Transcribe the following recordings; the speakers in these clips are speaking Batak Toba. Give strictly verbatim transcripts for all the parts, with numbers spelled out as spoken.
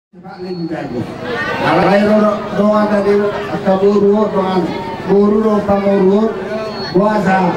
Alai ro dongan tadi, angka boru, dongan boru, dongan pamoruon, boasa.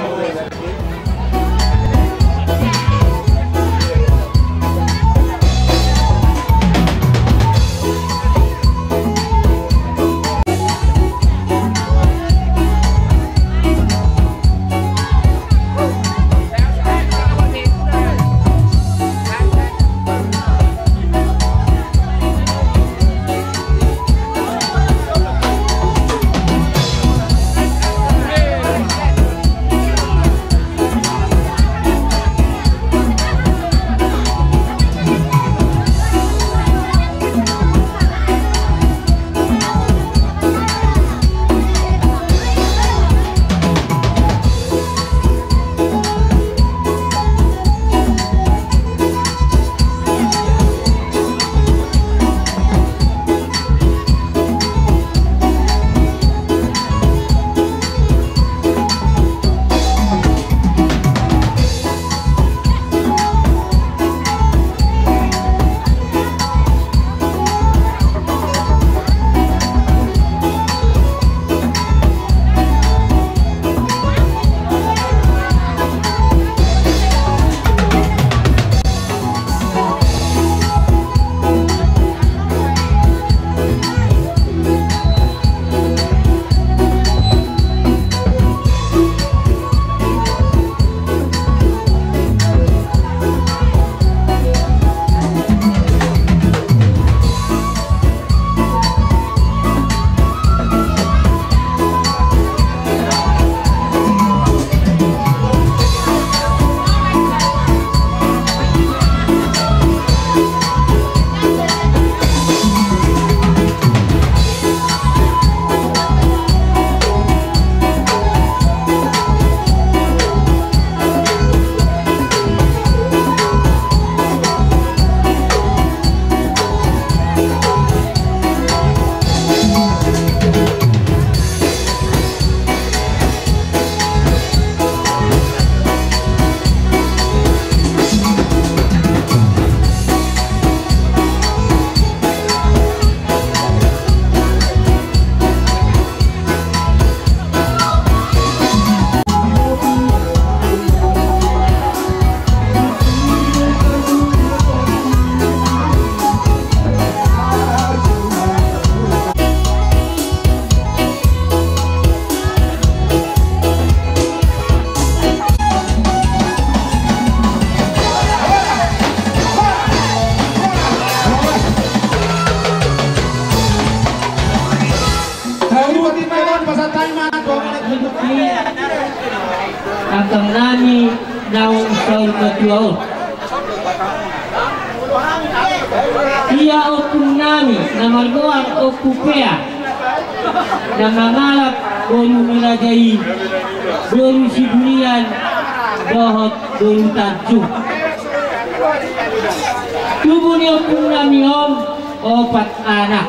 Angkang nami naung saur matua on. Ia ompung nami na margoar Ompu Pea, na mangalap boru ni raja i, boru Siburian dohot boru Tanjung. Tubu ni ompung nami on opat anak.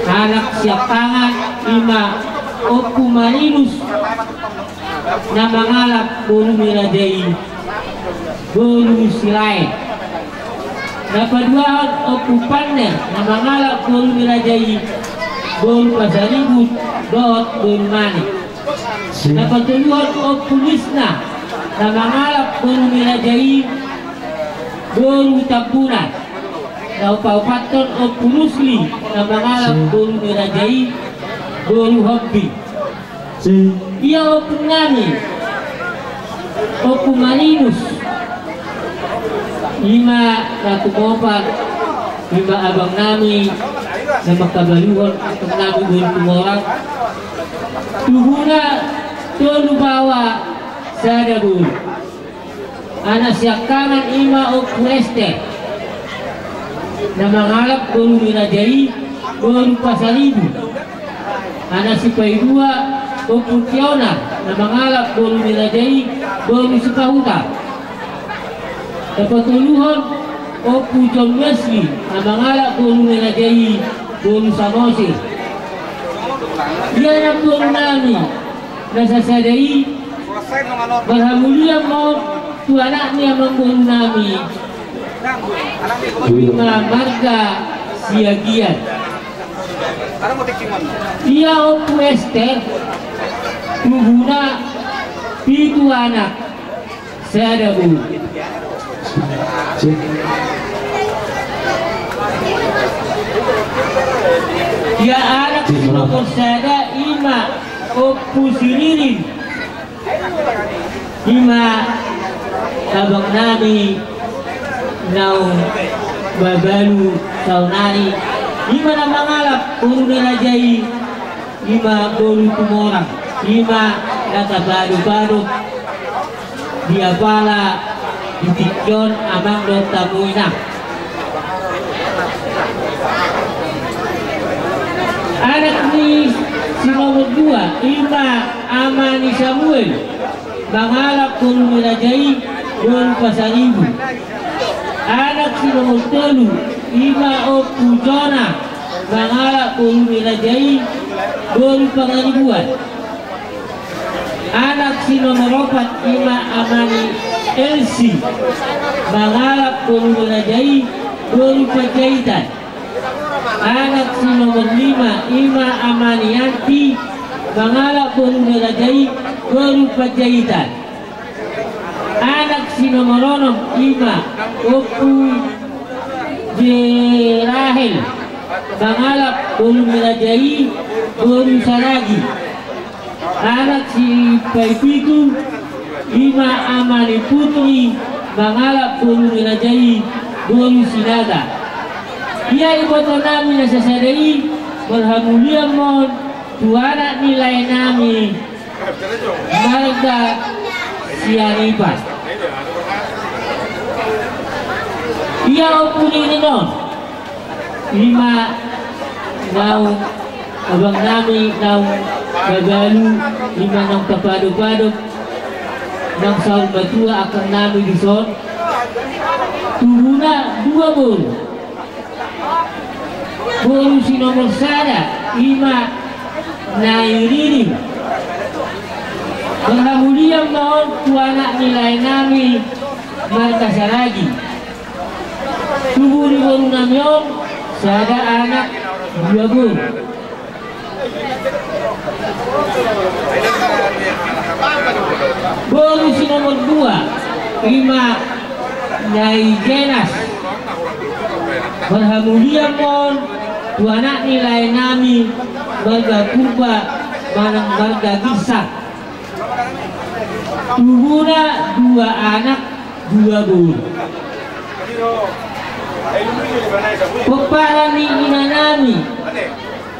Anak siangkangan i ma Ompu Marinus, na mangalap boru ni raja i, boru Silaen. Na paduahon Ompu Panner, na mangalap boru ni raja i, boru Pasaribu dohot boru Manik. Na patoluhon Ompu Lisna, na mangalap boru ni raja i, boru Tambunan. Na paopathon Ompu Rusli, na mangalap boru ni raja i, boru Hombing. Ia ompung nami, Ompu Marinus, i ma na tumopat, i ma abang nami na mangkabaluhon angkang nami boru Tumorang. Tubuna tolu baoa sada boru. Anak siangkangan i ma Ompu Ester, na mangalap boru ni raja i, boru Pasaribu. Anak sipaidua Ompu Tionar, na mangalap boru ni raja i, boru Sipahutar. Na patoluhon Ompu John Wesley, na mangalap boru ni raja i, boru Samosir. Ia na boru nami na sasada i, marhamulian ma on tu anak ni amangboru nami, Ima marga Siagian. Ia Ompu Ester, tubuna pitu anak, sada boru. Ia anak si nomor sada ima Ompu Siririn. Ima abang nami naung mabalu saonari, ima na mangalap boru ni raja i, ima boru Tumorang, ima na tapadopadop di apala di tingki on, amang dohot hamu inang. Anak ni si nomor dua ima ama ni Samuel, mangalap boru ni raja i boru Pasaribu. Anak si nomor tolu ima Ompu Jona, mangalap boru ni raja i boru Pangaribuan. Anak si nomor opat ima ama ni Elsi, mangalap boru ni raja i boru Panjaitan. Anak si nomor lima ima ama ni Anti, mangalap boru ni raja i boru Panjaitan. Anak si nomor onom ima Ompu Jerahel, mangalap boru ni raja i boru Saragi. Anak si paipitu ima ama ni Putri, mangalap boru ni raja i boru Sinaga. Ia iboto nami na sasada i marhamulian ma on tu anak ni lae nami marga Sianipa. Ia Ompu Nini non ima naung abang nami naung mabalu, ima naung tapadopadop, naung saur matua angka nami dison. Tubuna dua boru. Boru si nomor sada ima Nai Riring. Marhamulian ma on tu anak ni lae nami marga Saragi. Tubu ni boru nami on sada anak dua boru. Boru si nomor dua ima Nai Jenas. Marhamulian ma on tu anak ni lae nami marga Purba manang marga Girsang. Tubuna dua anak dua boru. Pomparan ni ina nami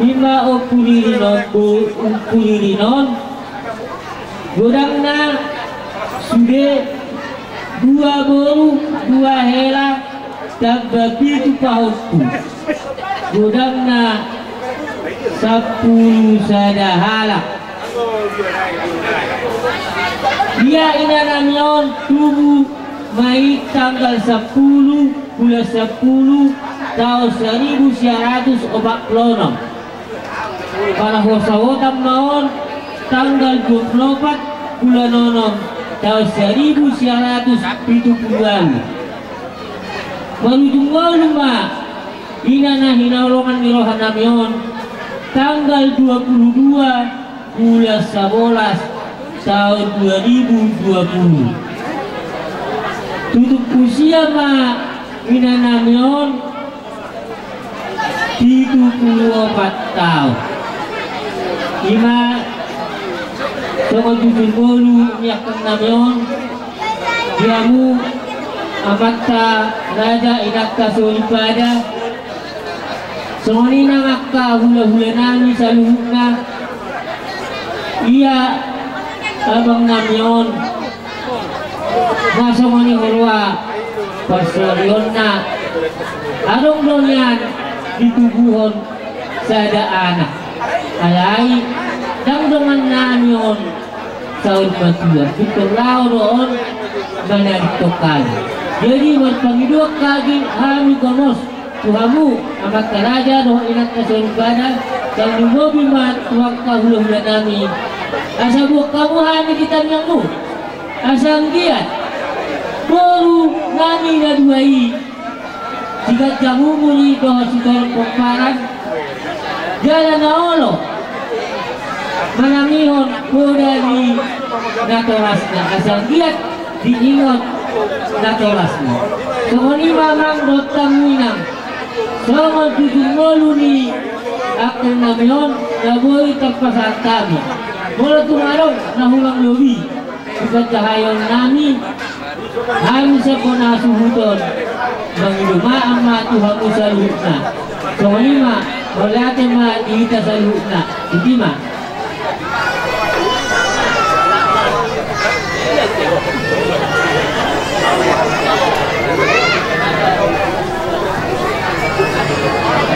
ima Ompu Ririn on, bo-, Ompu Ririn on. Godangna sude dua boru dua hela tamba pitu pahompu. Godangna sampulu sada halak. Ia ina nami on tubu ma i tanggal sampulu bulan sampulu taon saribu sia ratus opat pulu onom. Pala husaotan ma on tanggal dua pulu opat bulan onom taon saribu sia ratus pitu pulu ualu. Marujung ngolu ma ina na hinaholongan ni roha nami on tanggal dua pulu dua bulan sabolas taon dua ribu dua pulu. Tutup usia ma ina nami on pitu pulu opat taon. Ima songon jujur ngolu ni angka nami on di hamu amanta raja, inanta soripada, songon i nang angka hulahula nami saluhutna. Ia abang nami on na songon i huroha parsuarionna, adong do nian ditubuhon sada anak. Alai ndang dongan nami on saur matua, pintor laho do on manadingkon hami. Jadi marpangidoan hami gomos tu hamu amanta raja dohot inanta soripada, tarlumobi ma tu angka hulahula nami, asa boan hamu hami di tangiangmu, asa anggiat boru nami na dua i Siganjang umur i dohot sitaonon pomparan, jala na olo manangihon poda ni natorasna, asa anggiat diingot natorasna. Songon i ma amang dohot inang, songon tutu ngolu ni angka nami on na boi tarpasahat hami. Molo tung adong na hurang lobi sipanjahaion nami, hami sian bona hasuhuton, mangido maaf ma tu hamu saluhutna. Songon i ma, mauliate ma di hita saluhutna. Iti ma.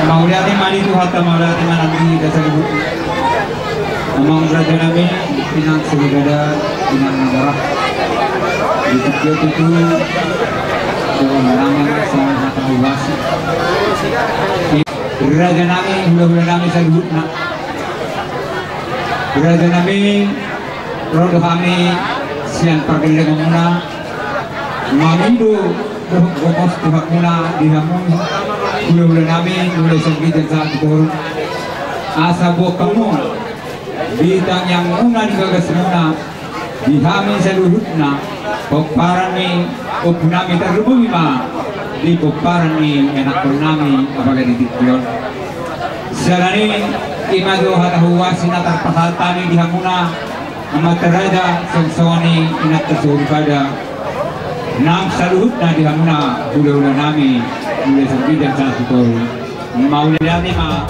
Mauliate ma di Tuhanta, mauliate ma nang di hita saluhutna. Amang raja nami, inang soripada, inang na mora. Di tingki on tutu, dohonon nami ma songon hata huhuasi. Raja nami, hulahula nami saluhutna. Raja nami, ro do hami sian pargellengonmuna, mangido dohot gomos tu hamuna di hamu hulahula nami, mulai sian ginjang sahat tu toru. Asa boan hamu di tangiangmuna, di bagasmuna, di hami saluhutna, pomparan ni ompu nami, tarlumobi ma di pomparan ni ianakhon nami, apala di tingki on. Siala ni i, i ma do hata huhuasi na tarpasahat hami di hamuna, amanta raja, songon i inanta soripada, nang saluhutna di hamuna hulahula nami, mulai sian ginjang sahat tu toru. Mauliate ma.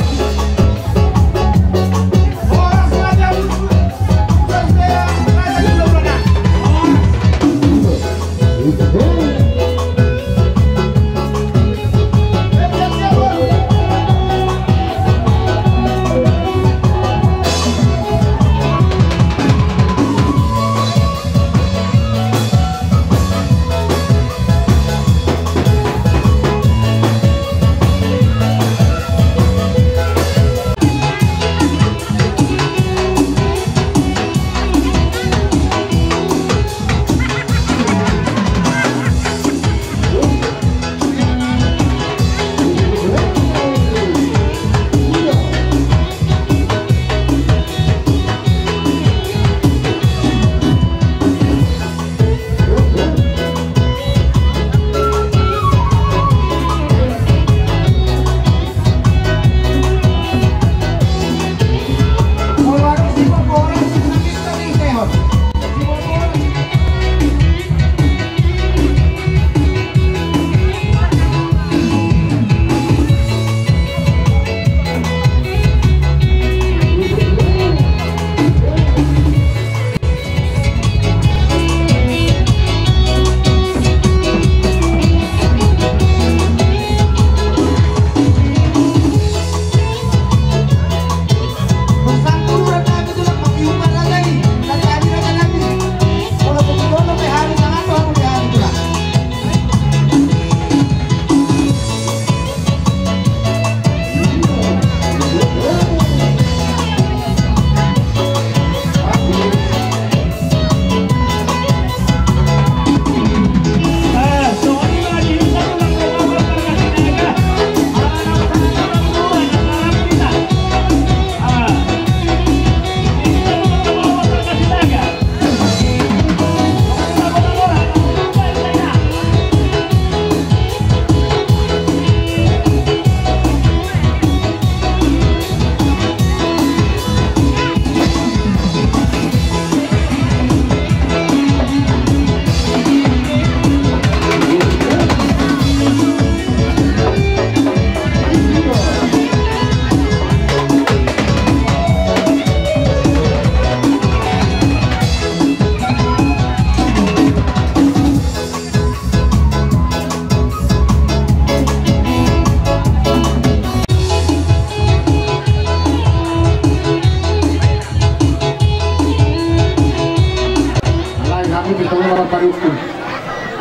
Alai hami pe tong marparukku.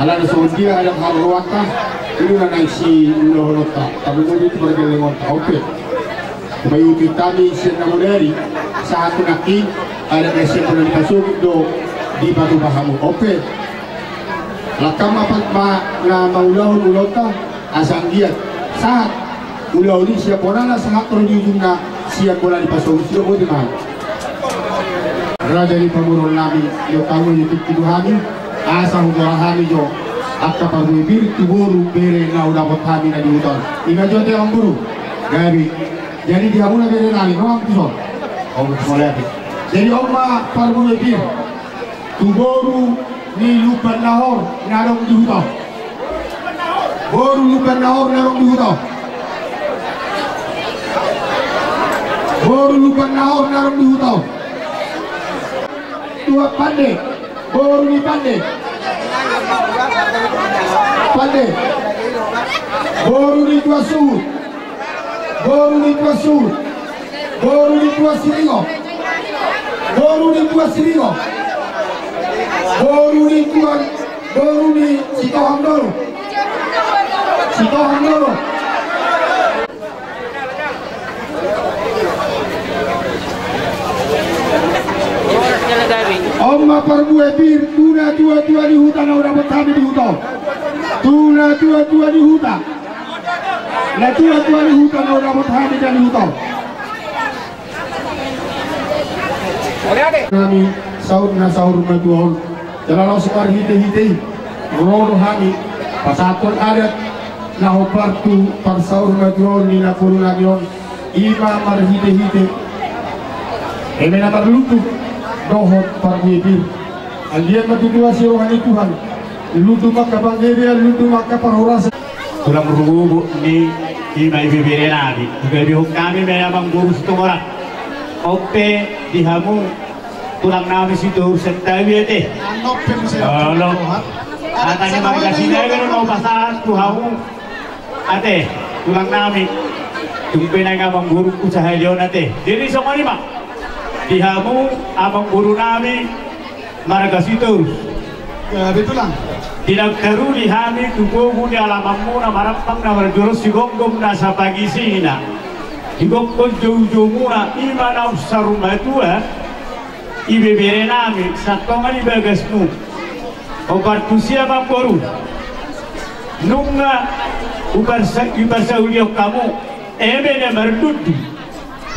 Alana songon dia adat haroroanta, i do na naeng siulahononta, tarlumobi tu pargellengonta on pe. Hupaihutihut hami sian na bodari sahat tu nangkin, adat na sian bona ni pasogit do dipatupa hamu on pe. Langkam ma, ma na mangulahon ulaonta, asa anggiat Sahat ulaon i sian bonana, sahat ro di ujungna sian bola ni pasohot i. Botima. Raja ni pamoruon nami, di hamu i tingki tu hami, asa huboan hami jo angka parbue pir tu boru bere na hudapot hami na di huta on. Ima jo ate amangboru. Gabe. Jadi di hamu na bere nami, nuaeng tu son. Jadi on ma parbue pir tu boru ni Lumban Nahor na adong di huta on. Boru Lumban Nahor na adong di huta on. Boru Lumban Nahor na adong di huta on. Tuan Pande. Boru ni Pande. Pande. Boru ni Tuan Suhut. Boru ni Tuan Suhut. Boru ni Tuan Siringo. Boru ni Tuan Siringo. Boru ni Tuan, boru ni Sitohang Dolo. Sitohang Dolo. On ma parbue pir tu natuatua ni huta na hudapot hami di huta on. Tu natuatua ni huta. Natuatua ni huta na hudapot hami di huta on. Nami saur na saur matua on. Jala laos marhitehite i ro do hami pasahathon adat na hombar tu parsaur matua on ni namboru nami on. Ima marhitehite eme na marlundu dohot parbue pir. Anggiat ma tutu asi roha ni Tuhan. Lundu ma angka panggabean, lundu ma angka parhorasan. Tulang rububu ni ima ibebere nami, hugabehon hami ma i amangboru Situmorang. On pe di hamu tulang nami Sitorus, santabi ate. Olo. Hata ni marga Sinaga do na hupasahat tu hamu. Ate, tulang nami. Tung pe naeng amangborungku sahali on ate. Jadi songon i ma di hamu amangboru nami marga Sitorus. Gabe tulang. Di na taruli hami tu pogu ni alamanmuna marampang na marjolo sigomgom na sapagisina. Digokhon joujoumuna ima na umsaur matua. Ibebere nami, satonga ni bagasmu. Hombar tusi amangboru. Nunga huparsa-, huparsaulion hamu eme na marlundu.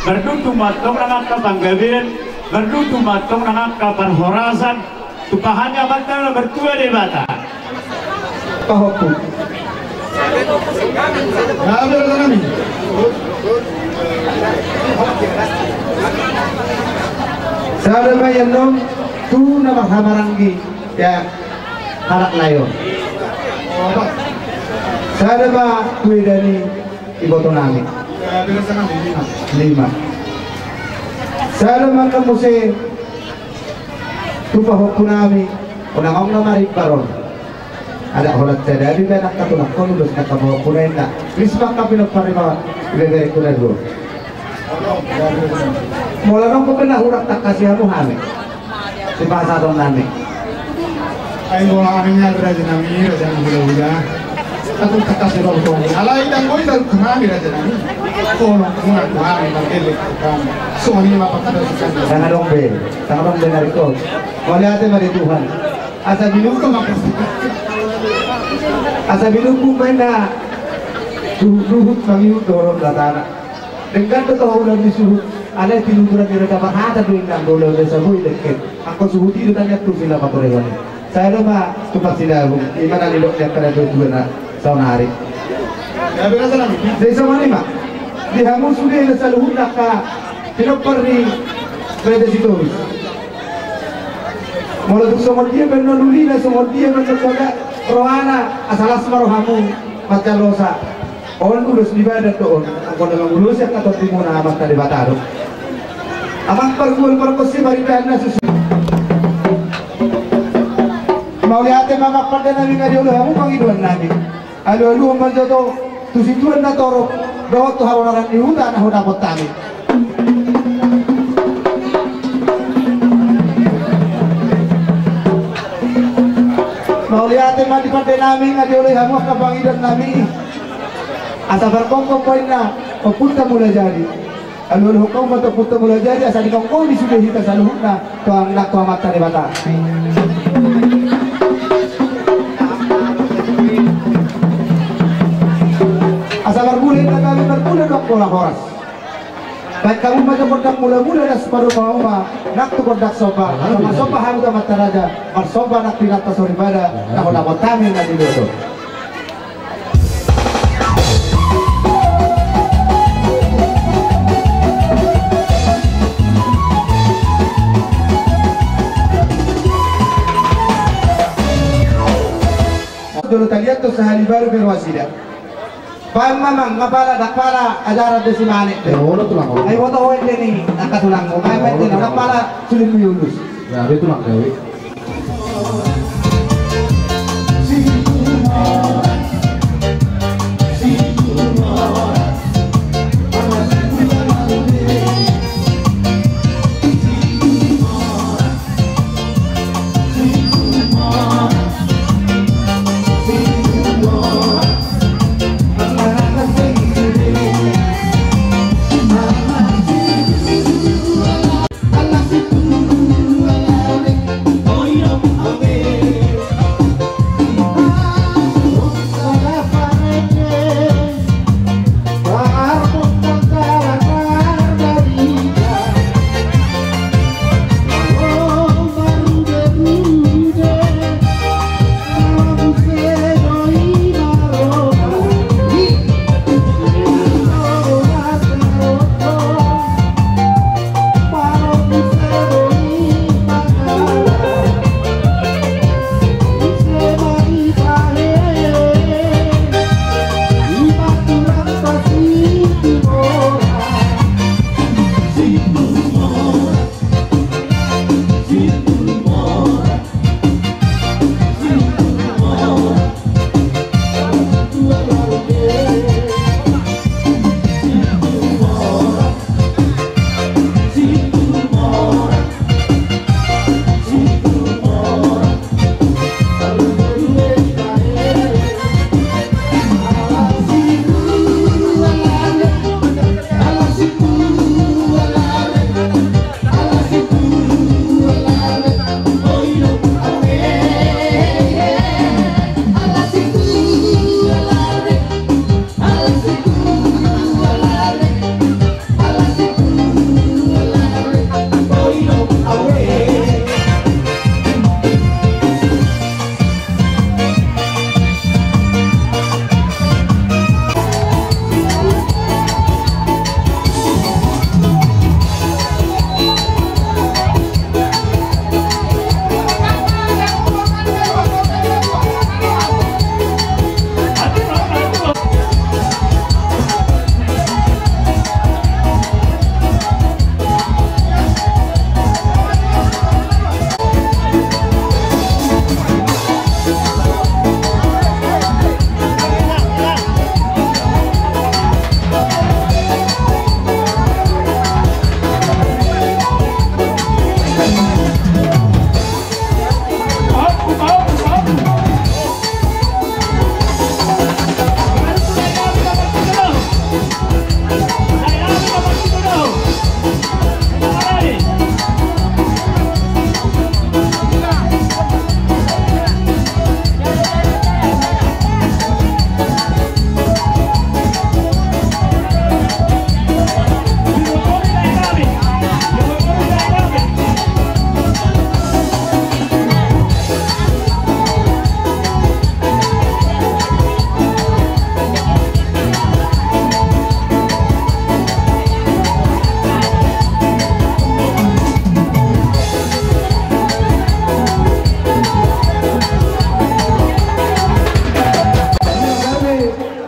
Marlundu ma antong nang angka panggabean, marlundu ma antong nang angka parhorasan. Tumpahon ni Amanta na martua Debata. Pahompu. Gabe raja nami. Sada ma i annon tu na marhahamaranggi, ya, halak lae on. Sada ma tu eda ni iboto nami. Gabe raja nami, lima. Lima. Sada ma angka muse tu pahompu nami, unang adong na marimbar on. Ada holan sada di baen angka tulangkon, ulos angka pahompu na inna. Ris ma angka pinompar ni ma ibeberengku na dua. Molo adong pe na hurang tangkas i hamu hami. Sipasahaton nami. Ai bola hami ni raja nami, raja nami hulahula. Satu tangkas i baru tong. Alai dang boi taruhon hami raja nami. Tolong muna tu hami, margelek tu hami. Songon i ma pangkatasukan. Dang adong be, dang adong be na rikot. Mauliate ma di Tuhan. Asa binuku. Asa binuku ma inna. Suhut-suhut mangihut dohot latana. Denggan do toho ulaon ni suhut. Alai tinuturan ni raja parhata do inna, anggo ulaon na so boi dengke. Anggo suhut i do tangiang tu sila patorewan i. Sada ma tu parsinabung, ima na nidok ni angka na tuatua na saonari. Jadi songon i ma di hamu sude na saluhutna angka pinompar ni Raja Sitorus. Molo tung songon dia pe annon ulina, songon dia pe annon sada rohana, asa las ma rohamu manjalosa. On ulos ni badan do on, anggo na mangulosi angka tondimuna Amanta Debata do. Amang pargual pargonsi, marindahan na susu. Mauliate ma amang pande nami, nga diolo hamu pangidoan nami. Alualuhon ma jo tu situan na torop dohot tu habonaran ni huta na hudapot hami. Mauliate ma di pande nami, nga dioloi hamu angka pangidoan nami. Asa pargomgom ma inna Ompunta Mulajadi. Alualuhon hamu ma tu Ompunta Mulajadi asa digomgomi sude hita saluhutna tu Amanta Debata. Asa Horas. Baen hamu ma gondang mula-mula das padomu-domu, nang tu gondang somba, asa marsomba hami tu amanta raja, marsomba nang tu inanta soripada, na hulakhon hami na di luat on. Jolo taliat tu sahali baru berwasida. Baen ma amang, nga pala, ndang pala ajaran desi mane. Eh, olo tulang, olo. Ai boto ho ende ni angka tulangmu, baen ma ende, ndang pala sulinmu i ulos. Ya, dia tulang gawe.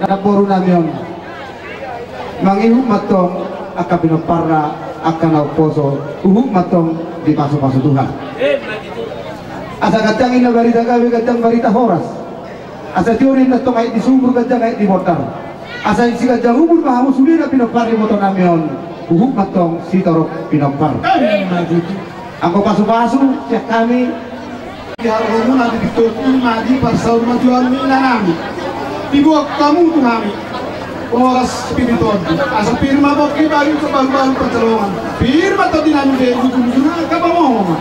Namboru nami on. Mangihut ma antong angka pinomparna, angka na umposo, huhut ma antong dipasupasu Tuhan. Asa ganjang ninna barita gabe, ganjang barita horas. Asa tio ninna antong aek di sumur, ganjang aek di bondar. Asa siganjang umur ma hamu sude na pinompar ni iboto nami on, huhut ma antong sitorop pinompar. Anggo pasupasu sian hami. Di hamu na di pintu i ma di parsaur matua ni inanami. Diboan hamu tu hami horas pir ni tondi. Asa pir ma pongki, bayu tu balu-balu pansalongan. Pir ma tondi nami di ujung-ujung angka pamomo ma.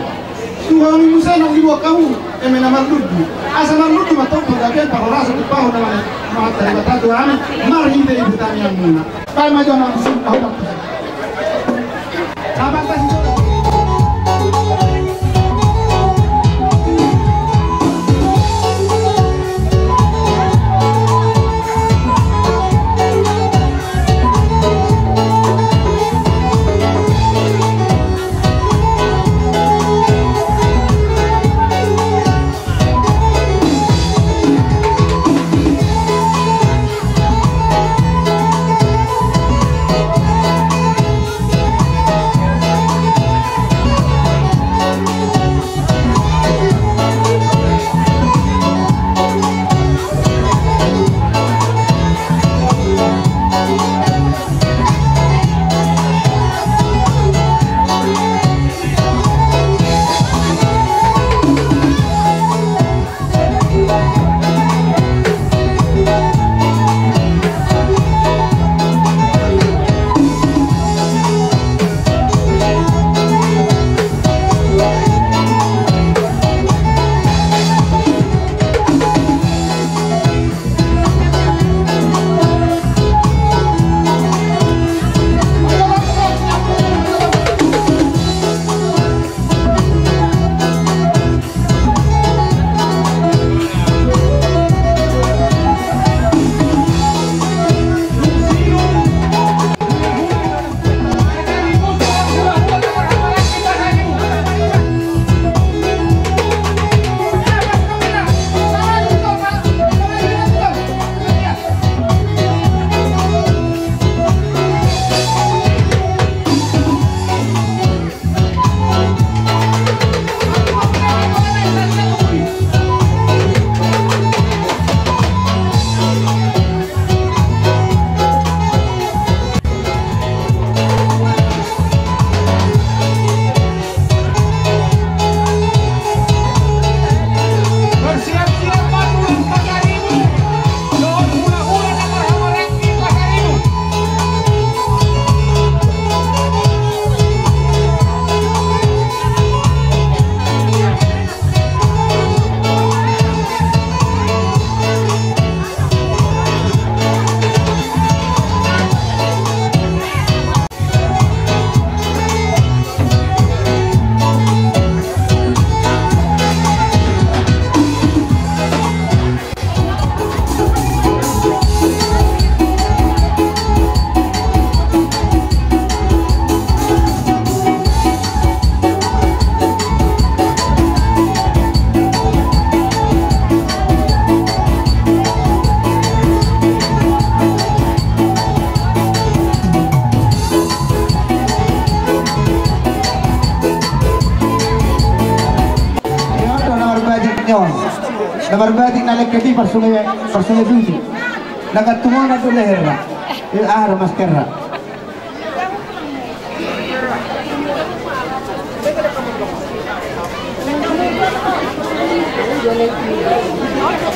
Tu hami muse nang diboan hamu eme na marlundu. Asa marlundu ma antong panggabean parhorasan tu pahon na mane. Mata di mata Tuhan, marhite ibu tani yang muna. Kai majo nang sun, au bang. Sabar, kasih. Ia, na marbatik on. Na marbatik na lengket i parsunge, parsunge tutu. Na gantungan na tu leherna. Ia, aha do maskerna.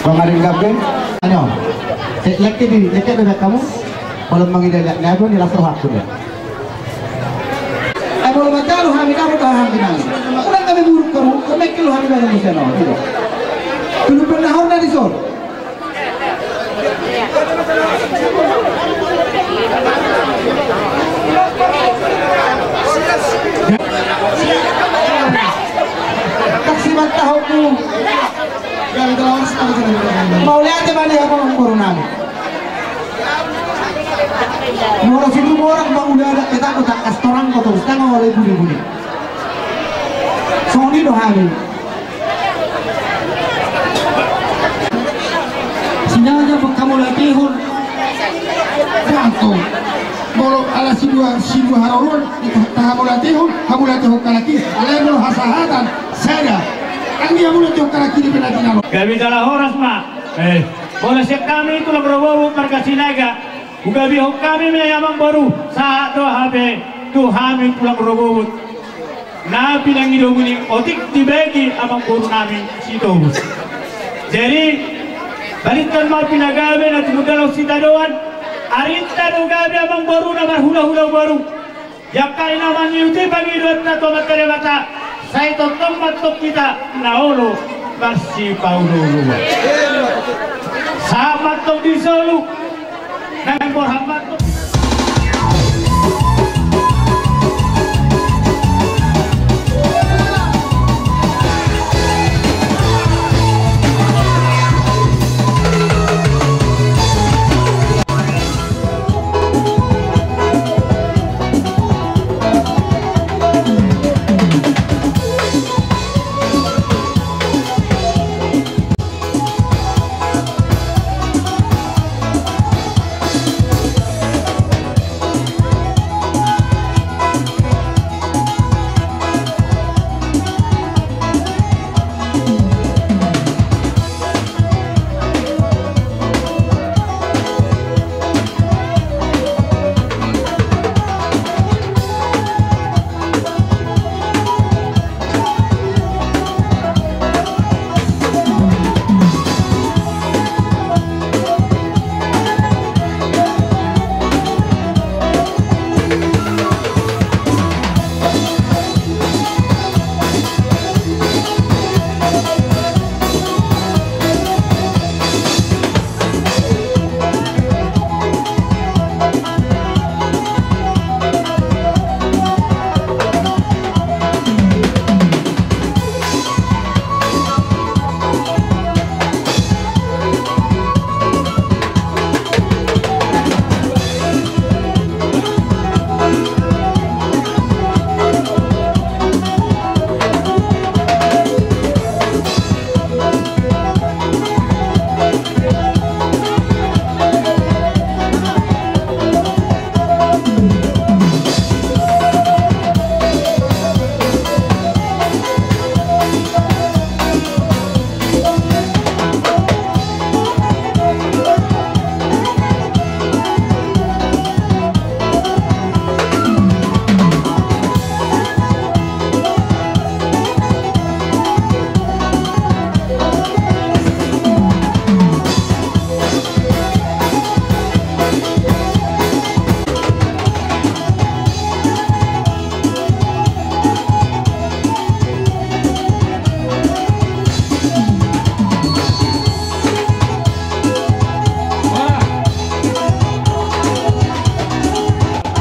Bang Arin Gaben, anyo. Cek lengket di, lengket di hamu. Kalau mangida lihat ni aku ni langsung aku dia. Ai molo manjalo hami dapot hami nang. Unang hami buruk karu, kemekil hami dalam usia no. Tulu pernah horna di son. Taksi mantahokku. Mauliate ma di hamu boru nami. Molo situ borak bang udah ada kita kota kastorang kota ustana oleh budi-budi. Songon i do hami. Sinaga pe hamuliatehon. Sangko. Molo ala sidua, sidua haroroan, tahamuliatehon, hamuliatehon halak i. Alai molo hasahatan, sada. Kan dia hamuliatehon halak i di penalti nalo. Gabe jala horas ma. Eh, molo sian hami tulang Rorobot marga Sinaga. Hugabehon hami ma i amang boru, sahat do hape tu hami tulang Rorobot. Na pinangido muni otik dibagi amang boru nami Sitobus. Jadi, baritahon ma pinagabe na tumundalhon sitadoan, arinta do gabe amang boru na marhulahula boru. Angka ari na mangihuti pangidoanta tu Amanta Debata, sai tongtong ma antong hita na olo marsipaolooloan. Sahat ma antong di solu. Nang borhat ma antong.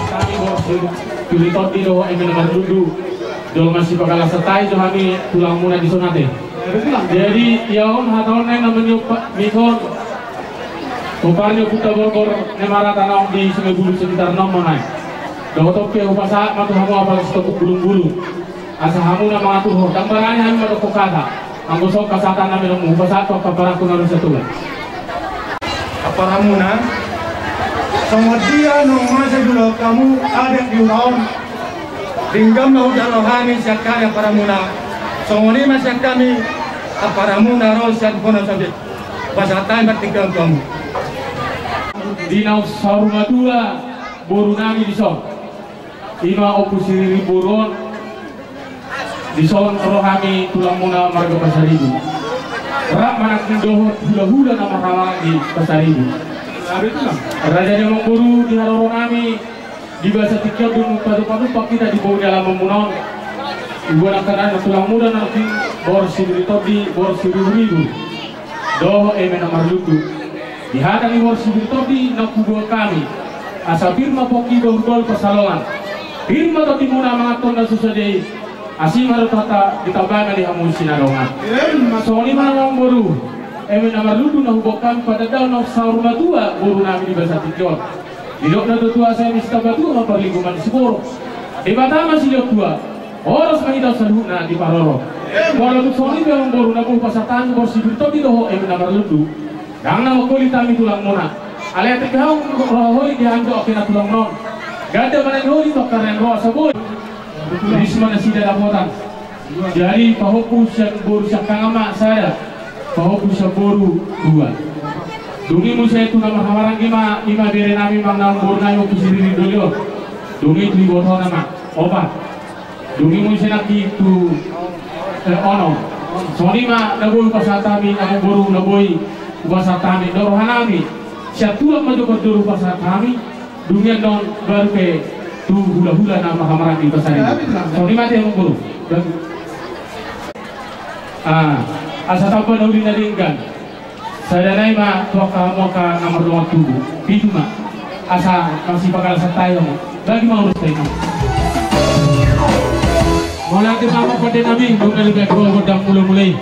Hami borsi Sitorus dohot eme na marlundu, jolma sipangalasatai jo hami tulangmuna dison ate. Jadi ia on hata on naeng na maniop mikon. Pomparan ni ompunta Borgor na marata naung di Sungai Bulu sekitar na on ma naeng. Dohot on pe hupasahat ma tu hamu apala sitompuk bulung-bulung. Asa hamu na mangaturhon, ndang barani hami mandokkon hata. Anggo songon pasahaton nami, laho hupasahat tu angka parangku na ro satuan. Ampa ramuna, songon dia naung masa jolo hamu adat di huta on. Denggan ma hujalo hami sian hami ampa ramuna. Songon i ma sian hami ampa ramuna ro sian bona sambit. Pasahat hami martingki on tu hamu. Di naung saur matua boru nami dison. Ima Ompu Siriri boru on. Dison ro hami tulangmuna marga Pasaribu. Rap manangkin dohot hula-hula na marhamaranggi Pasaribu. Raja ni amangboru di haroro nami. Di bagasan tingki on dung panumpanumpang hita di boru ni alamanmuna on. Ibuan angka na tulangmuna nangkin borsi Siriri Tondi, borsi Siriri Ribu. Dohot eme na marlundu. Di hata ni borsi Siriri Tondi na huboan hami. Asa pir ma pongki bahulbahul pansalongan. Pir ma tondimuna mangan tong na so sadia i. Asi ma rohanta ditambai ma di hamu sinadongan. Songon i ma amangboru. Eme na marlundu na huboan hami, pandandahon naung saur matua boru nami di bagasan tingki on. Didok na tua-tua sai ni sitamba tua ma parlinggoman ni siborok. Debata ma silehon tua. Horas ma hita saluhutna diparorot. Molo tung songon i pe amangboru na boi hupasahat hami borsi Siriri Tondi dohot eme na marlundu. Ndang na manggolit hami tulangmuna. Alai atik pe hami ro holit di hamu dohot angka na tulangmuna on. Ganda ma na niholit tu angka na naeng ro asa boi. Risma nasida dapotan. Jadi pahompu sian boru siangkangan ma sada, pahompu sian boru dua. Dung i muse tu na marhamaranggi ma, ima bere nami manang boru nami Ompu Siriri Doli on. Dung i tu ibotona ma opat. Dung i muse nangkin tu, eh, onom. Songon i ma na boi hupasahat hami, amangboru, na boi hupasahat hami. Dok roha nami, sian tulang ma jo parjolo hupasahat hami. Dung i annon baru pe tu hula-hula na marhamaranggi Pasaribu. Songon i ma ate amangboru. Ah, asa tamba na uli na denggan. Sada nai ma tu angka hamu angka na mardongan tubu. Pitu ma. Asa masipangalasan tahi hamu. Bagi ma urusta i ma. Mauliate ma hamu pande nami, dung na dibaen ho gondang mulamula i.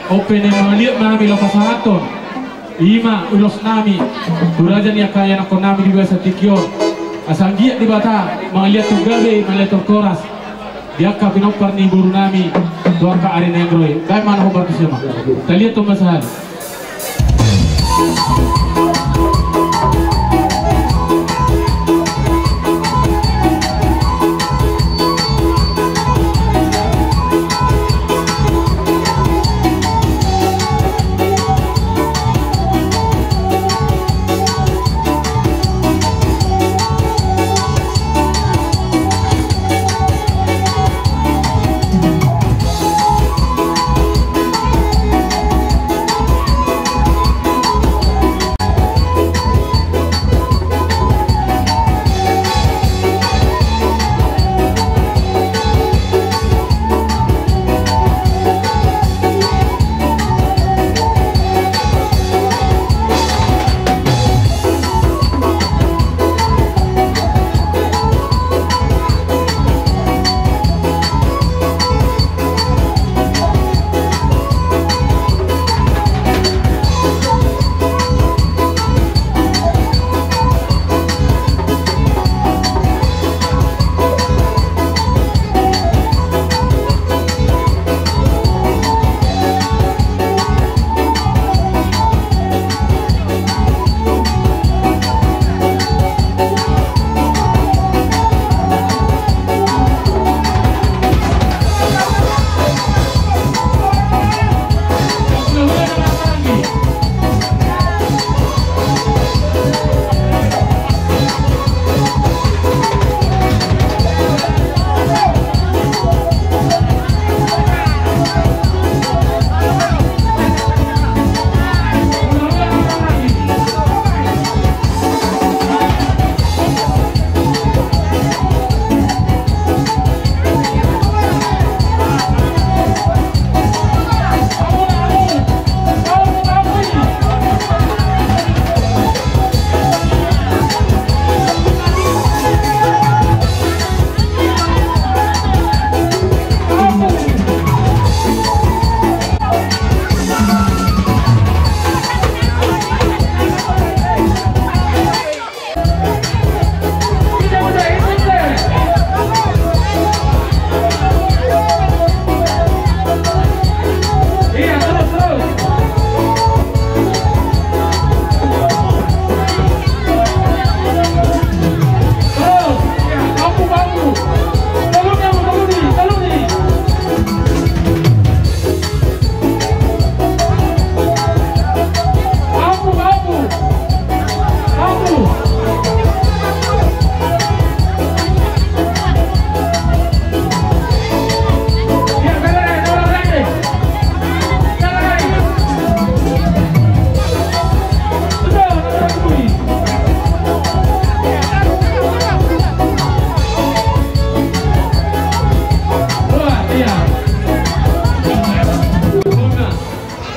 On pe na mangaliat ma hami laho pasahathon i ma ulos nami tu raja ni angka ianakkon nami di bagasan tingki on. Asa anggiat Debata mangaliathon gabe, mangaliathon horas di angka pinompar ni boru nami tu angka ari na naeng ro i. Baen ma na hombar tu si ama. Taliathon ma sahali.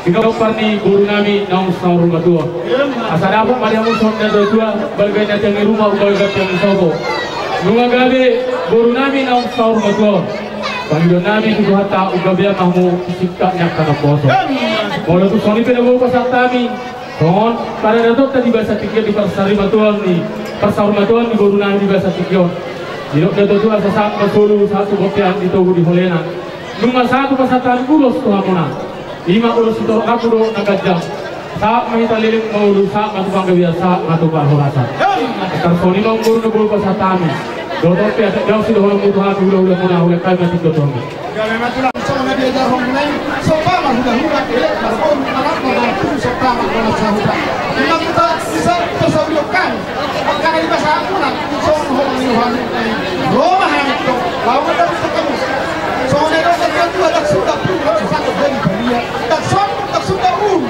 Di pinompar ni boru nami naung saur matua. Asa dapot ma di hamu songon na tua-tua, balga na tiang ni ruma, balga tiang ni sopo. Nunga gabe boru nami naung saur matua. Pangidoan nami tu Tuhanta, umgabean ma hamu singkat ni angka naposo. Molo tung songon i pe na boi pasahat hami songon paradatonta di bagasan tingki on, di parsarimatuaon ni, parsaurmatuaon ni boru nami di bagasan tingki on. Didok na tua-tua, asa sahat ma solu, sahat tu bontean, di togu di holena. Nunga sahat pasahat hami ulos tu hamuna. I ma ulos sitorop hamu do na ganjang. Sahat ma hita leleng mangolu, sahat ma tu panggabean, sahat ma tu parhorasan. Tarsongon i ma umboru na boi pasahat hami. Dohot on pe asa daong sidohononmu tu hami, hula-hulamuna, hula hami ma tingki on. Gabe ma tulang, songon na diajarhon muna i, sopa marhula-hula, elek marboru, anak marboru, sopa marboru, sahuta. Ima tuta, bisa, bisa uliok kan. Angka na dipasahat muna, songon na hona ni rohamu. Ro ma hami tu, laho mandapot hamu. Songon na didok na tua-tua, ndang suda pulu, ndang suda jadi balia. Ndang sombong, ndang suda ulu.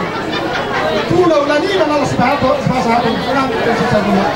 Tu hula-hula ni na laho sipasahaton, sipasahaton, nang, nang, nang.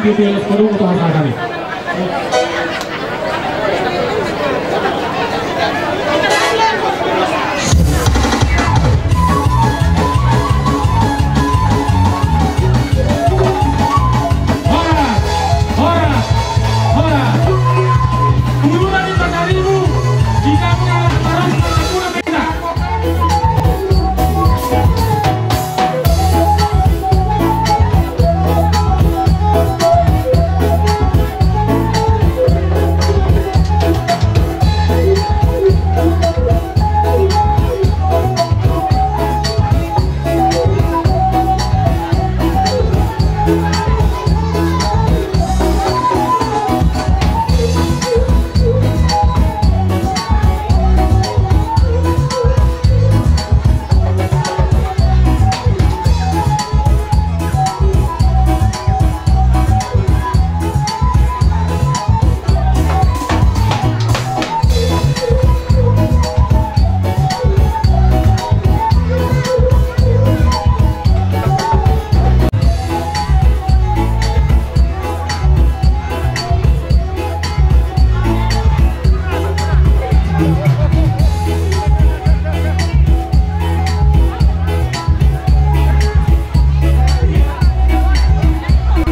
Pianos padumu tu hasahatan i. Horas, horas, horas. Uduran ni pasaribu, di kamu yang harus taruh, taruh, taruh.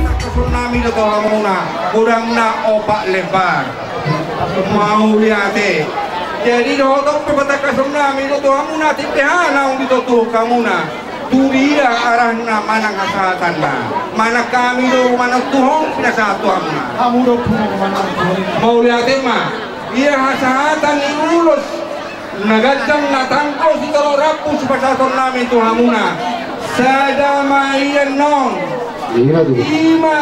Tangkason nami do tu hamuna, godangna opat lembar. Mauliate. Jadi dohot on pe patangkason nami do tu hamuna, atik pe aha naung ditotuhon hamuna. Tu dia arahna manang hasahatanna, manang hami do manang Tuhan pinasahat tu hamuna. Hamu do puna manang Tuhan. Mauliate ma. Ia hasahatan ni ulos na ganjang na tangko sitolop rambu sipasahaton nami tu hamuna. Sada ma ia non. Ima tu. Ima.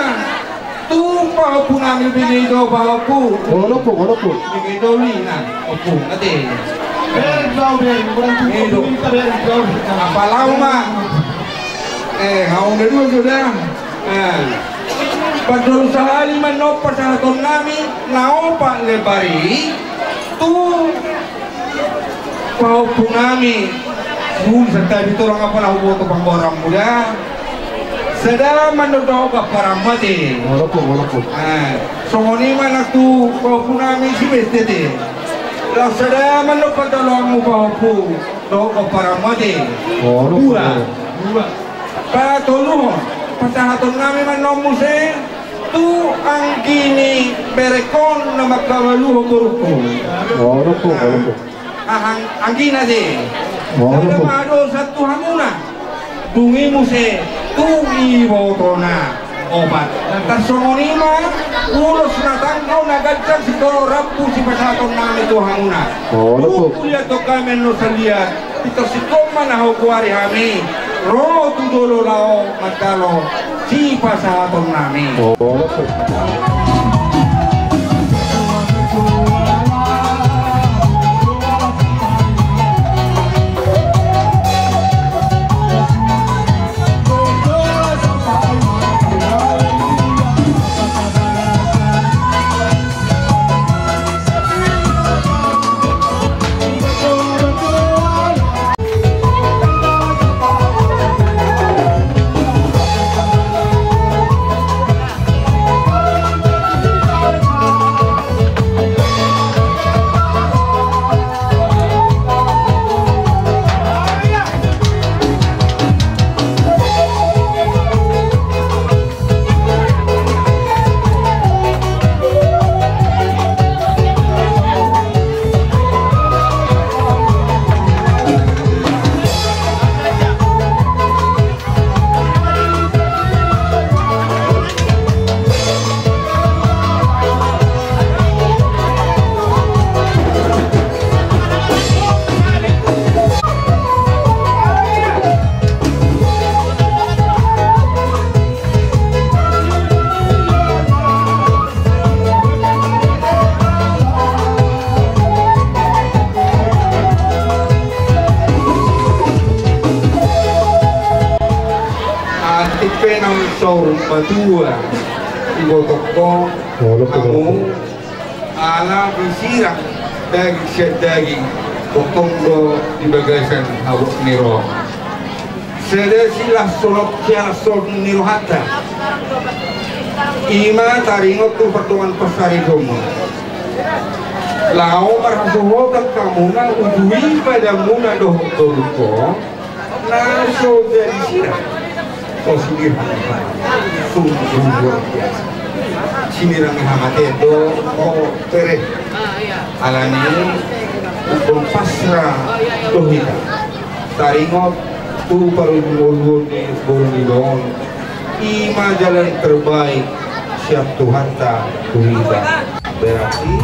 Tu pahompu nami, bege do pahompu. Olo po, olo po. Bege do lina, ompu, ate. Bere bau, bere, orang tu. Bege do. Bere bau. Apa lau ma? Eh, hau na dua sudah. Eh. Padol sahali manompa sahaton nami, na opat lembar i, tu pahompu nami, muli santabi torang apa na huboto panggoaranmu da. Sada mandok dohot gamparanmu ate. Walaupun, walaupun. Ah, songon i ma nang tu pahompu nami si Besti ate. Laos sada mandok pandalanmu pahompu dohot gamparanmu ate. Walaupun. Dua. Dua. Patoluhon, pasahaton nami ma non muse tu anggi ni berengkon na mangkabaluhon borungku. Walaupun, walaupun. Ahang anggina de. Sada ma dosa tu hamuna. Dung i muse tu ibotona opat. Tarsongon i ma ulos na tangko na ganjang sitolop rambu sipasahaton nami tu hamuna. Dung huliathon hami annon salian, pintor singkop ma na hugoari hami ro tu jolo laho mandalo sipasahaton nami. Atik pe naung saur matua ibotongkon hamu, ala disirang daging sian daging, tongtong do di bagasan habot ni roha. Sada silas solot, silas solot ni rohanta. I ma taringot tu pardongan parsaripeonmuna. Laho marhasohotan hamuna uju i badanmuna dohot dolungkon, na so jadi sirang. O sinirang, sungguh luar biasa. Sinirang hamatean do, o, tere. Alani i, umbon pasrah do hita. Taringot tu parungguon ni boru ni Dongan. I ma jalan terbaik sian Tuhanta tu hita. Berarti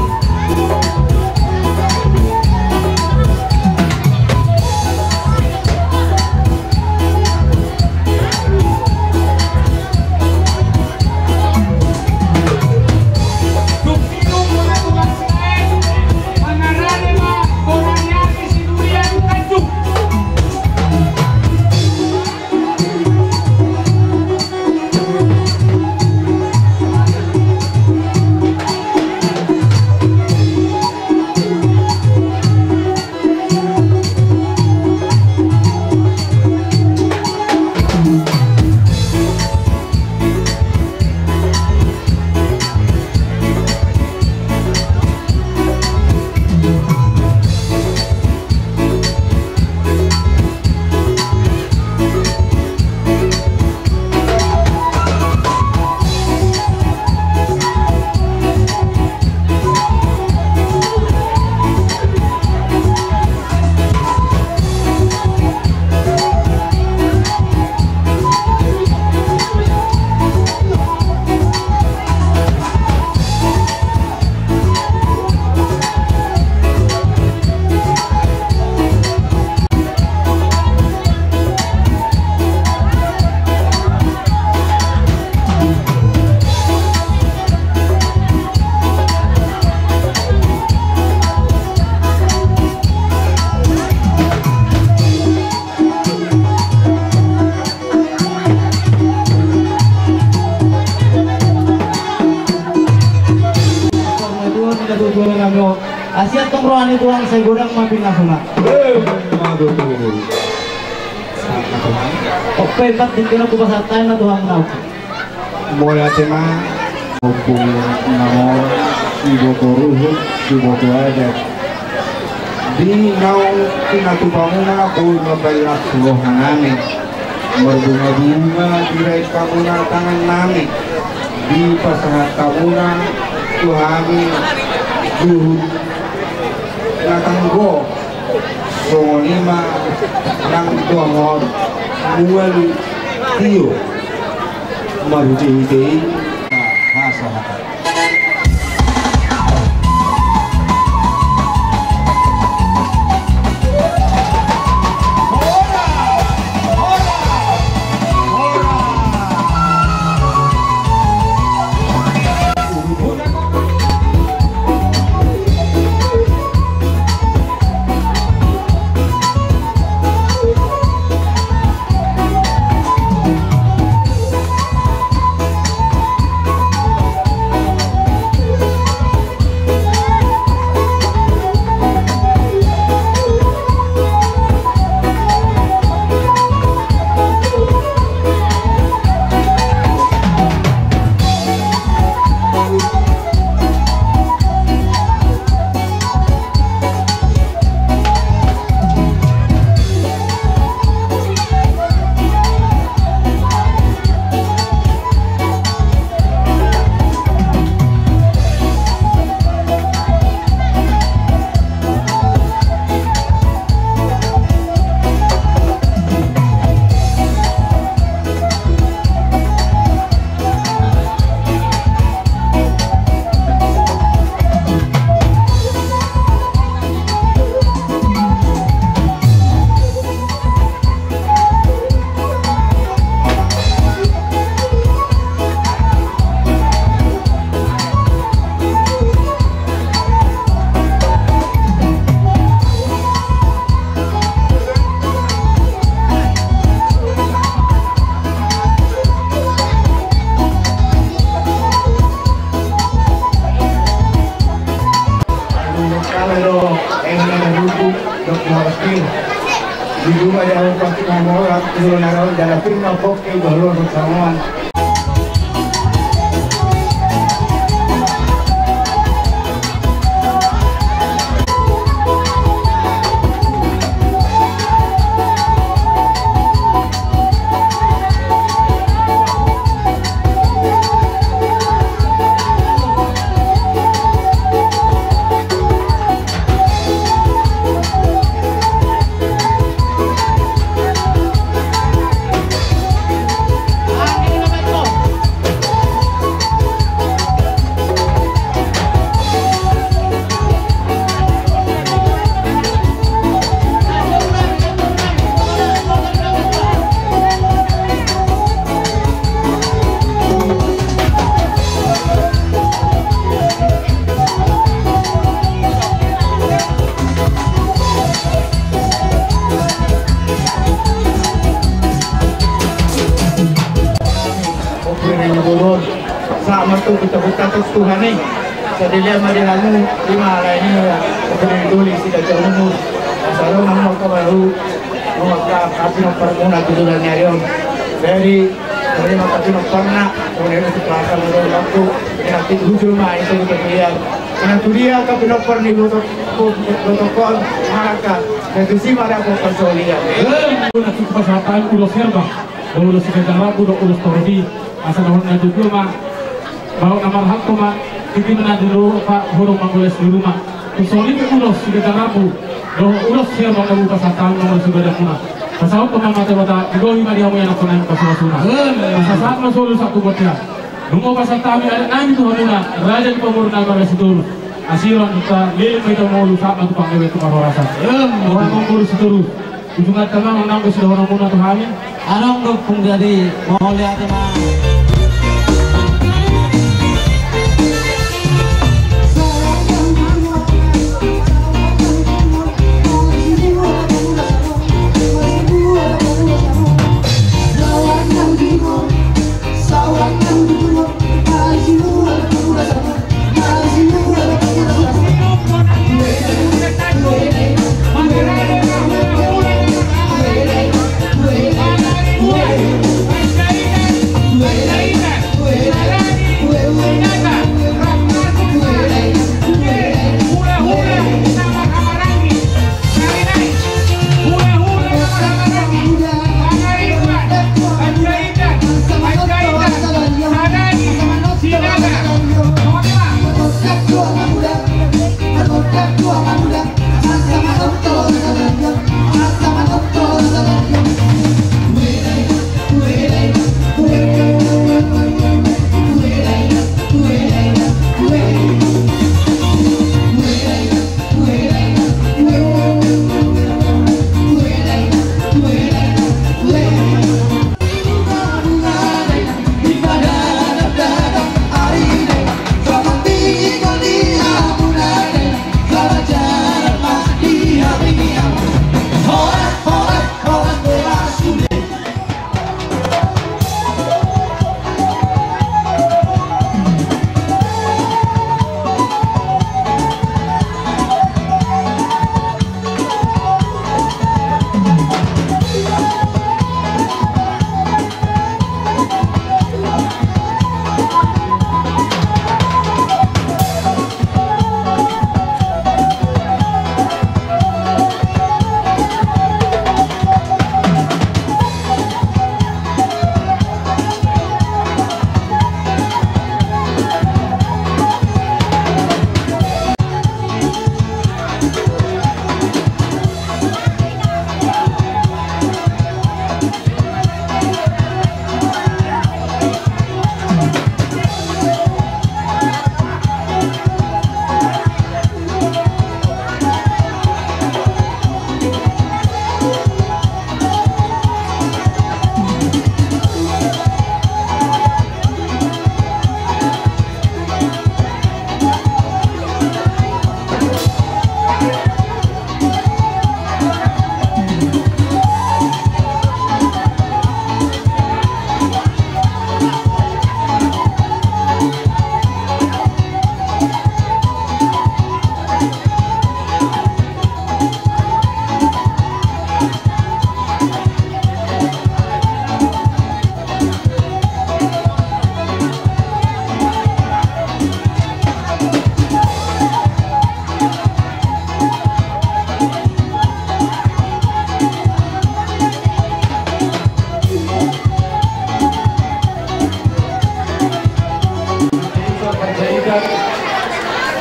Asi antong roha ni Tuhan sai godang ma pinasuna. Ope, empat tingkir aku pasatai na Tuhan mau. Mauliate ma. Ompung na mor, iboto ruhut, iboto adat. Di naung pinatupamuna boi mambalas rohanami. Marbungabunga dirait hamuna tangannami. Dipasahat hamuna tu hami juhut na tanggo. Songon i ma nang dohot mual tio. Marhitehite i hasahatan. Di rumah dia orang pasti mau orang turun orang dalam firman pokok itu luar sama. Selamat tu kita buka tu Tuhan ni. Sadelian ma di hamu, lima lain ni ya. Kemudian doli si kacau umur. Asal lu nama kabar lu. Nama kau hati nomor muna tu dunia ni ayo. Jadi, terima kasih nomor nak. Kemudian itu kelasa menurut waktu. Ini nanti hujur mah itu kita lihat. Karena tu dia kau nomor ni protokol, protokol maraka. Dan tu si maraka persolian. Ulos Herba, ulos Sigajarambu, ulos Torobi. Asa dohot na tutu ma, baru na marhalto ma, titi ma na di loro pa, hurung manggoles di rumah. Tusoni pe ulos Sigajarambu, dohot ulos Herba na buka satang nomor sudah muna. Pasaut ma mate bata, digohi ma di hamu anak panai pasu-pasuna. Asa sahat ma solu satu botia. Nunga pasahat hami adat nami tu hamuna, raja di pamoruon nami marga Sitorus. Asi ro hita leleng ma hita mangolu sahat ma tu panggabean tu parhorasan. Ora mangolu Sitorus. Ujungan tama manang anggo sidohononmuna tu hami. Adong do pung jadi mauliate ma.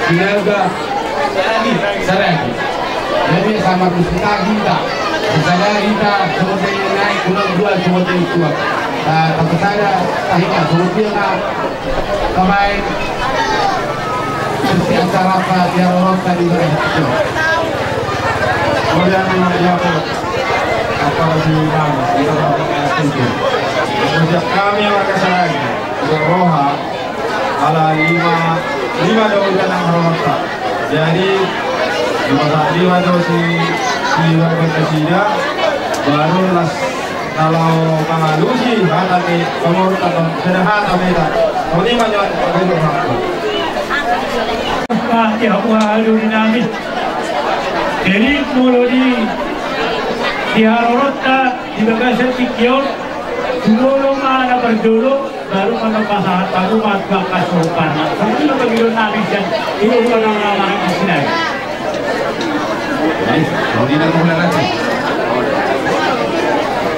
Sinaga, Saragi, Saragi. Jadi sama tu Saragi ta. Saragi ta, seperti naik, pulang dua, seperti itu. Ta, tapi saya, tahi ta, seperti na, pemain, seperti acara apa, biar orang tadi berhasil. Kemudian, apa, apa lagi, Bang? Kita mau kasih. Sejak kami warga Saragi, warga Roha, ala lima, lima daun dan harumata. Jadi, lima, lima daun si, si warga Kasida, baru las Kalau mangalusi hata ni pamorta, sada hata ma hita. Songon i ma nyo, pabelok hata. Mati aku alu di nami. Jadi molo di, di haroronta di bagasan tingki on, jumolo ma na parjolo, baru ma na pasahat hamu ma tu angka sopan. Songon i ma panggilan nami sian, i do hula na marhaha di sinai.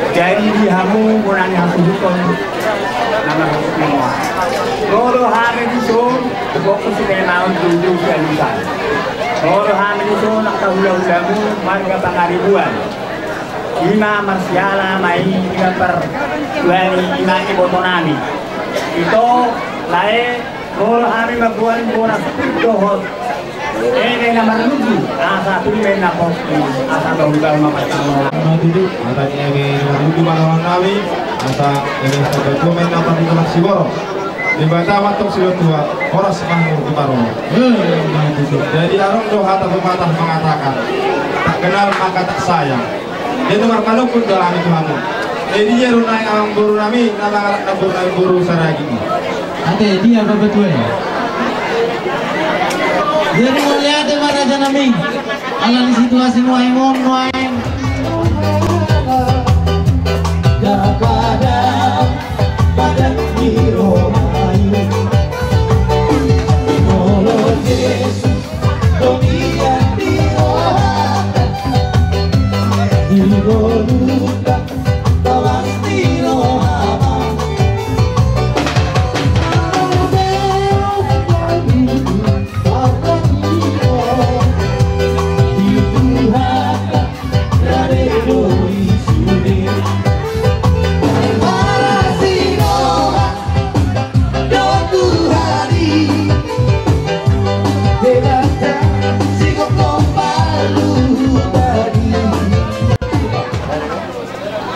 Jadi di hamu bona ni hasuhuton nama hasuhuton. Ro do hami dison, boku si Temaon tujuh sialusan. Ro do hami dison angka hulahulamu marga Pangaribuan. Ima marsiala ma i, ima partuani, ima iboto nami. Ito lae, ro do hami mamboan bona supir dohot eme na marluju, asa tumen na pos, asa bahulbahul ma partanggo. Matutu, hata ni eme na marluju ma dohonon nami, asa eme na pos tumen na pos, na marsiborok. Debata ma antong sibatua, horas ma hamu tu parorot. Matutu. Jadi adong do hata pepatah mengatakan, tak kenal maka tak sayang. Jadi marpanungkun do hami tu hamu. Jadi ia do naeng amangboru nami, na mangalap na boru nami boru Saragih i. Ate, dia bapak tua ya. Jadi mauliate ma raja nami. Ala ni situasi nuaeng on, nuaeng. Pada, pada ni roha i. Molo Jesus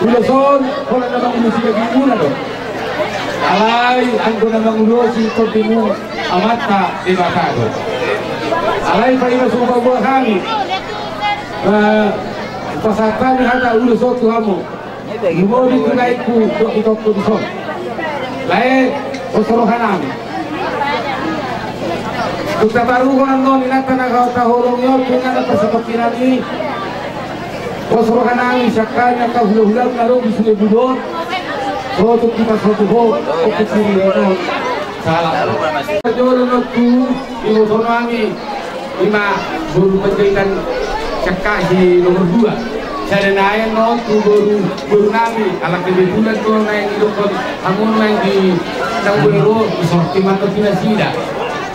Ulos on, holan na mangulosi dagingmuna do. Alai anggo na mangulosi tondimu Amanta Debata do. Alai paima so hupaboa hami, eh, pasahat hami hata ulos on tu hamu. Lumobi tu laengku dohot itongku dison. Lae, pos roha nami. Tung taparuhon annon inanta na taholongi on tu inanta parsatongkinan i. Pos roha nami sian hami angka hulahula na ro di sude budon. Sotung hita sotung ho, oke siri on. Salam. Jolo non tu, iboto nami. Ima boru Panjaitan sian hami nomor dua. Sada nai annon tu boru, boru nami, ala kebetulan do naeng didokkon hamu naeng di Tambuero, disorti ma annon tu nasida.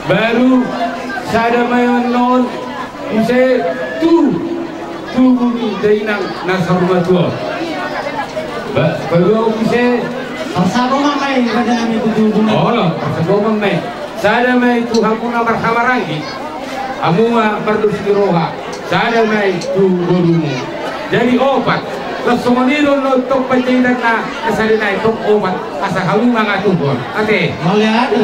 Baru sada ma annon muse tu tubu ni dainang na saur matua. Ba, baru au muse. Parsagomang ma i, raja nami, tu tubu ni. Olo, parsagomang ma i. Sada ma i tu hamu na marhahamaranggi, hamu ma pardos ni roha, sada ma i tu borumu. Jadi opat. Laos songon i do tong Panjaitan na sada nai tong opat, asa hamu mangaturhon. Ate. Mauliate.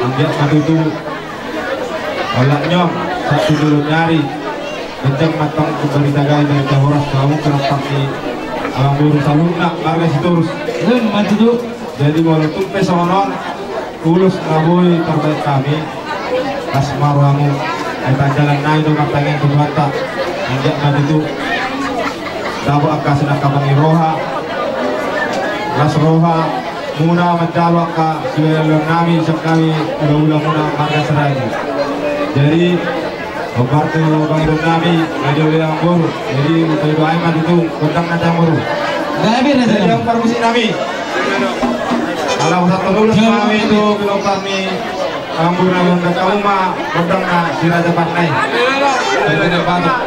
Anggiat ma tutu. Olat ni on, satu dulu nyari. Kencang matang barita gari, barita horas, kamu kenapa ni? Abang guru saluna, marga Sitorus. Em, ma tutu. Jadi molo tung pe songon on, ulos na boi tarbaen hami, las ma rohamu, ai tanjalan nai do martangiang tu Tuhanta, anggiat ma tutu dapot angka sinangkapan ni roha, las rohamuna manjalo angka siulaon nami, sian hami ulaonmuna marga Siragi. Jadi, Hombar tu pangidoan nami, na di ulaon boru. Jadi, hupadoai ma tutu, gondang na, amang boru. Jadi, amang parmusik nami. Ala hupasahat ulos nami tu pinompar ni amang boru nami, gondang hamu ma, gondang na si Raja Parna i. Jadi, gondang baru.